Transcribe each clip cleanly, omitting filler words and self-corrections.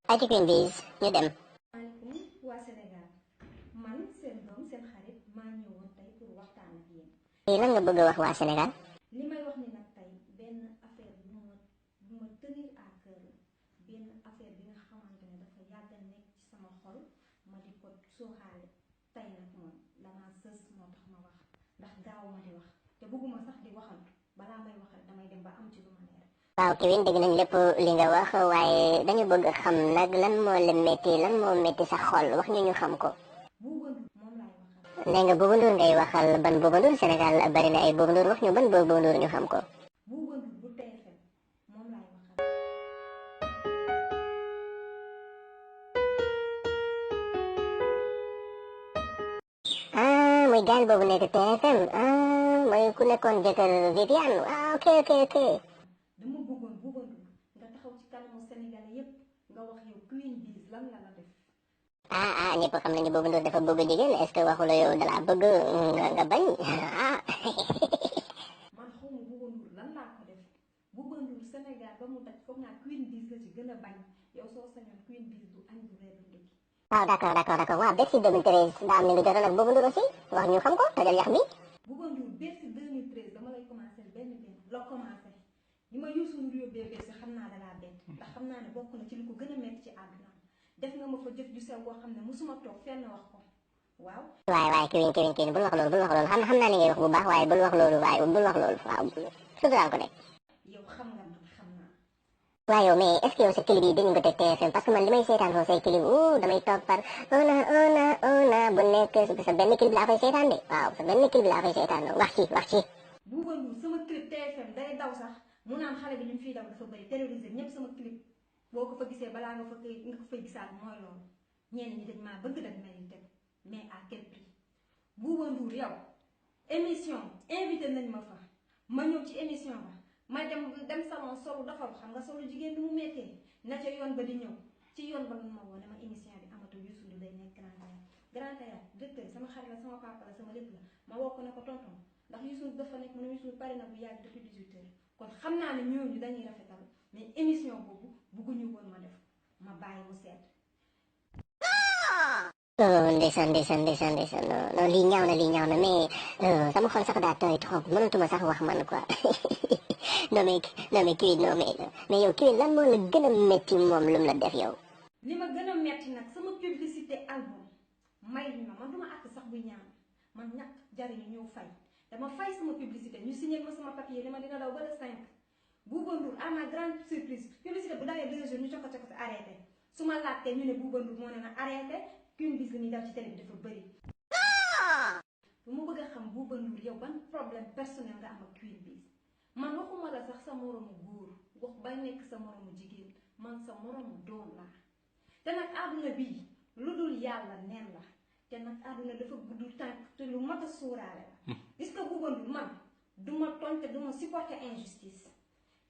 ay ci Queen Biz ñu dem. maaleykum waa Sénégal man seen doom seen xarit maa ñëwoon tey pour waxtaan ak yéen. lan nga bëgg a wax waa Sénégal. li may wax ni nag tey benn affaire bu ma tenir à cœur la benn affaire bi nga xamante ne dafa yàgg a nekk ci sama xol ma di ko sooxaale tey nag moom damaa sës moo tax ma wax ndax gaaw ma di wax te bëgguma sax di waxantu balaa may waxal damay dem ba am ci lu ma leer. waaw Kewin dégg nañ lépp li nga wax waaye dañu bëgg xam nag lan moo la métti lan moo métti sa xol wax ñu xam ko. Bouba Ndour moom laay waxal. nee nga Bouba Ndour ngay waxal ban Bouba Ndour Sénégal bari na ay Bouba Ndour wax ñu ban Bouba Ndour ñu xam ko. Bouba Ndour bu TFM moom laay waxal. muy gaal boobu nekk TFM mooy ku nekkoon jëkkër Viviane ok. dama bëggoon Bouba Ndour nga taxaw ci kanamu Sénégalais yépp nga wax yow Queen Biz lan la la def. ñëpp xam nañu Bouba Ndour dafa bëgg jigéen est-ce que waxula yow dalaa bëgg nga bañ man xaw ma Bouba Ndour lan laa ko def Bouba Ndour Sénégal ba mu daj foog naa Queen Biz la ci gën a bañ yow soo sañoon Queen Biz du añ du reer du ndékki. waaw d'accord waaw Bercy 2013 daa am li nga jotoon ak Bouba Ndour aussi wax ñu xam ko tojal yax bi. Bouba Ndour Bercy 2013 dama lay commencé benn la commencé li ma Youssou Ndour yóbbee Bercy xam naa dalaa bett ndax xam naa ne bokk na ci li ko gën a metti ci àdduna def nga ma fa jëf ju sew boo xam ne musuma toog fenn wax ko waaw. waaye Kewin bul wax loolu xam naa li ngay wax bu baax waaye bul wax loolu waaw suturaal ko de. yow xam nga man xam naa. waaw yow mais est-ce que yow sa clip yi dañu ko teg TFM parce que man li may seetaan foofu say clip damay toog par ona bu nekk sa benn clip laa fay seetaan de waaw sa benn clip laa fay seetaan wax ci. Bouba Ndour sama clip TFM day daw sax mu naan xale bi li mu fiy daw dafa bëri terrorisé ñëpp sama clip boo ko fa gisee balaa nga ko fay gisaat mooy loolu ñenn ñi dañ maa bëgg dañ may teg mais à quel prix. Bouba Ndour yow émission invité nañ ma fa ma ñëw ci émission ba ma dem salon solu dafa xam nga solu jigéen bi mu méttee na ca yoon ba di ñëw ci yoon ba lan ma woo ne ma émission bi amatul Youssou Ndour day nekk Grand Théâtre directeur sama xarit la sama papa la sama lépp la ma woo ko ne ko tonton ndax Youssou Ndour dafa nekk mu ne Youssou Ndour pare na bu yàgg depuis 18 heures kon xam naa ne ñooñu dañuy rafetal mais émission boobu bugguñu woon ma def ma bàyyi mu seet. ndeysaan non lii ñaaw na mais sama xol sax daa tooy trop mënatuma sax wax man quoi non mais Queen non mais yow Queen lan moo la gën a métti moom lu mu la def yow. li ma gën a metti nag sama publicité album may ma man duma àtt sax buy ñaan man ñàkk jariñu ñëw fay dama fay sama publicité ñu signé ma sama papier li ma dina daw ba le 5 Bouba Ndour à ma grande surprise publicité bu dawee 2 jours ñu cokko arrêté su ma laajtee ñu ne Bouba Ndour moo ne na arrêté Queen Biz li muy daw ci télé bi dafa bëri. bu ma bëgg a xam Bouba Ndour yow ban problème personnel nga am ak Queen Biz man waxuma la sax sa moromu góor wax ba nekk sa moromu jigéen man sa moromu doom laa te nag àdduna bii lu dul yàlla neen la te nag àdduna dafa gudd tànk te lu mat a sóoraale la gis nga Bouba Ndour man du ma tooñ te du ma supporter injustice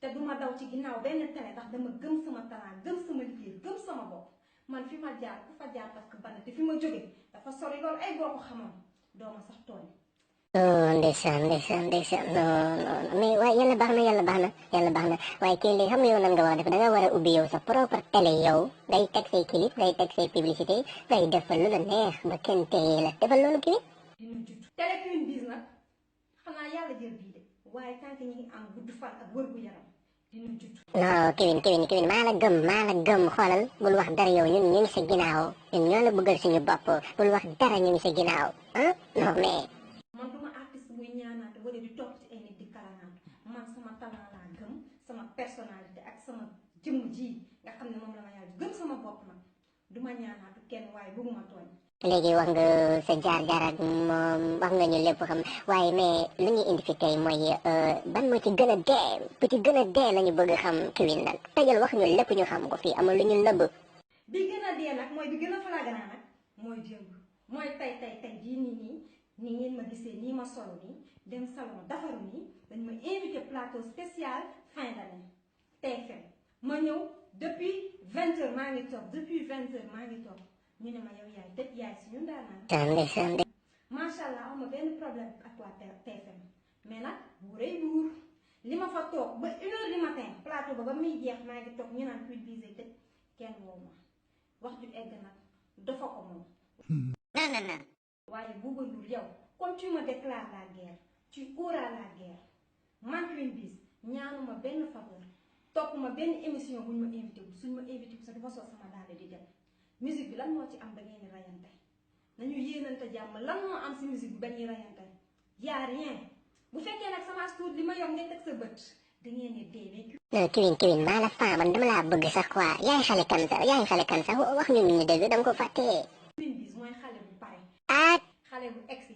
te du ma daw ci ginnaaw benn télé ndax dama gëm sama talent gëm sama liggéey gëm sama bopp man fi ma jaar ku fa jaar parce que bana te fi ma jóge dafa sori loolu ay boo ko xamoon doo ma sax tooñ. ndeysaan non mais waaye yàlla baax na waaye kii léegi xam nga yow nan nga war a def da nga war a ubbi yow sa propre télé yow ngay teg say clip ngay teg say publicité ngay defal lu la neex ba kenn téye la defal loolu kii. dina judd télé Queen Biz nag xanaa yàlla jël bii de waaye tant que ñi ngi am gudd fan ak wër gu yaram dina judd. non Kewin maa la gëm xoolal bul wax dara yow ñun ñu ngi sa ginnaaw ñun ñoo la bëggal suñu bopp bul wax dara ñu ngi sa ginnaaw non mais. man duma artiste buy ñaanaat wala di topp ci ay nit di kalanaat man sama talent laa gëm sama personnalité ak sama jëmm ji nga xam ne moom la ma yàlla gëm sama bopp nag duma ñaanaatu kenn waaye bëgguma tooñ. léegi wax nga sa jaar-jaar ak moom wax nga ñu lépp xam waaye mais lu ñuy indi fi tey mooy ban moo ci gën a dee bu ci gën a dee la ñu bëgg xam Queen nag tëjal wax ñu lépp ñu xam ko fii amul lu ñu nëbb. bi gën a dee nag mooy bi gën a flagrant nag mooy démb mooy tey jii nii ngeen ma gisee nii ma solo nii dem salon dafaru nii dañ ma invité plateau spécial fin d'année TFM ma ñëw depuis 20 heures maa ngi toog ñu ne ma yow yaay dëkk yaay suñu ndaanaan. macha allah am ma benn problème ak waa TFM mais nag bu rëy buur li ma fa toog ba 1 heure du matin plateau ba muy jeex maa ngi toog ñu naan Queen Biz tëj kenn woo ma. wax ju egg nag dafa ko moom. non. waaye Bouba Ndour yow comme tu me déclares la guerre tu auras la guerre man Queen Biz ñaanuma benn faveur topp ma benn émission buñ ma invité wul suñ ma invité wul sax dafa soo sama daal di dem musique bi lan moo ci am ba ngeen di rayante nañu yéenante jàmm lan moo am si musique bi ba ñuy rayante yaa rien bu fekkee nag sama studio li ma yor ngeen teg sa bët da ngeen ne dee. non Queen maa la faa man dama laa bëgg sax quoi yaay xale kan sax wax ñu dëgg dama ko fàttee. Queen Biz mooy xale bu pare. xale bu egsi.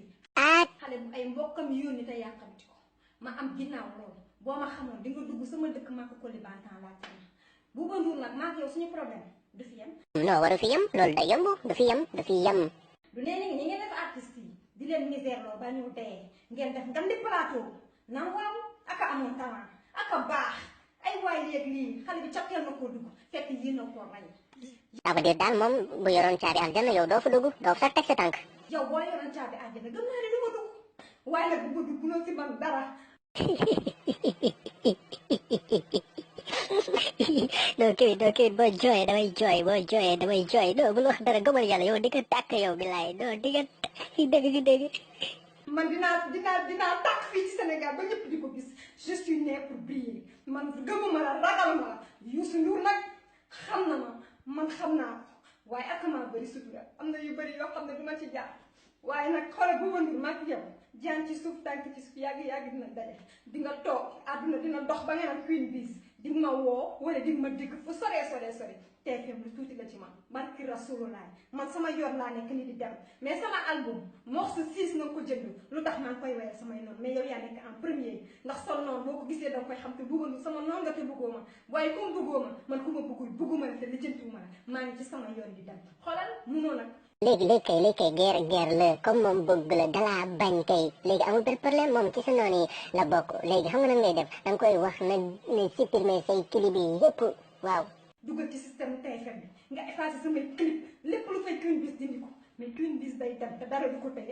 xale bu ay mbokkam yónni te yàqamti ko ma am ginnaaw loolu boo ma xamoon di nga dugg sama dëkk maa ko Koulibantang laajte ma Bouba Ndour nag maa yow suñu problème du fi yem. non waru fi yem loolu day yomb du fi yem. du nee ni ñi ngeen def artistes yi di leen misère loo ba ñu dee ngeen def ngam di plateau naan waaw aka amoon talent aka baax ay waay léegi lii xale bi cappeel na koo dugg fekk yéen a koo rey. ça veut dire daal moom bu yoroon caabi aljana yow doo fa dugg doo fa sax teg sa tànk. yow boo yoroon caabi àjjana gëm naa ne du ma dugg waaye nag bu ma dugg loo si man dara. non Queen boo jooyee damay jooy non bul wax dara gëmal yàlla yow di nga tàkk yow bilaay non di nga dégg. man dinaa tàkk fii ci Sénégal ba ñëpp di ko gis je suis né pour briller man gëmuma la ragaluma la Youssou Ndour nag xam na ma man xam naa ko waaye ak maa bëri sutura am na yu bëri yoo xam ne duma ci jaar waaye nag xoolal Bouba Ndour mag yow jaan ci suuf tànk ci suuf yàgg dina daje di nga toog àdduna dina dox ba nga naan Queen Biz di ma woo wala di ma dégg fu sore TFM lu tuuti la ci man barki Rasulullah man sama yoon laa nekk ni di dem mais sama album morceau 6 na ko jënd lu tax maa ngi koy wayal samay noonu mais yow yaa nekk en premier ndax sol noonu boo ko gisee danga koy xam te Bouba Ndour sama noonu nga te bëggoo ma waaye comme bëggoo ma man ku ma bëgguma la te lijjantiwuma la maa ngi ci sama yoon di dem xoolal munoo nag. léegi kay guerre la comme moom bëgg la dalaa bañ kay léegi amul benn problème moom ci sa noonu yi la bokk léegi xam nga nan ngay def danga koy wax na supprimer say clip yi yëpp waaw. dugal ci système TFM bi nga effacé samay clip lépp lu fay Queen Biz dindi ko mais Queen Biz day dem te dara du ko tey.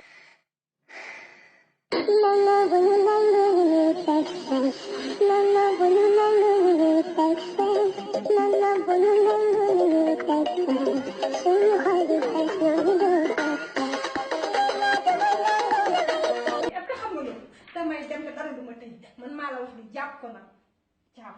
damay dem te dara du ma tëj man maa la wax ni jàpp ko nag ciao.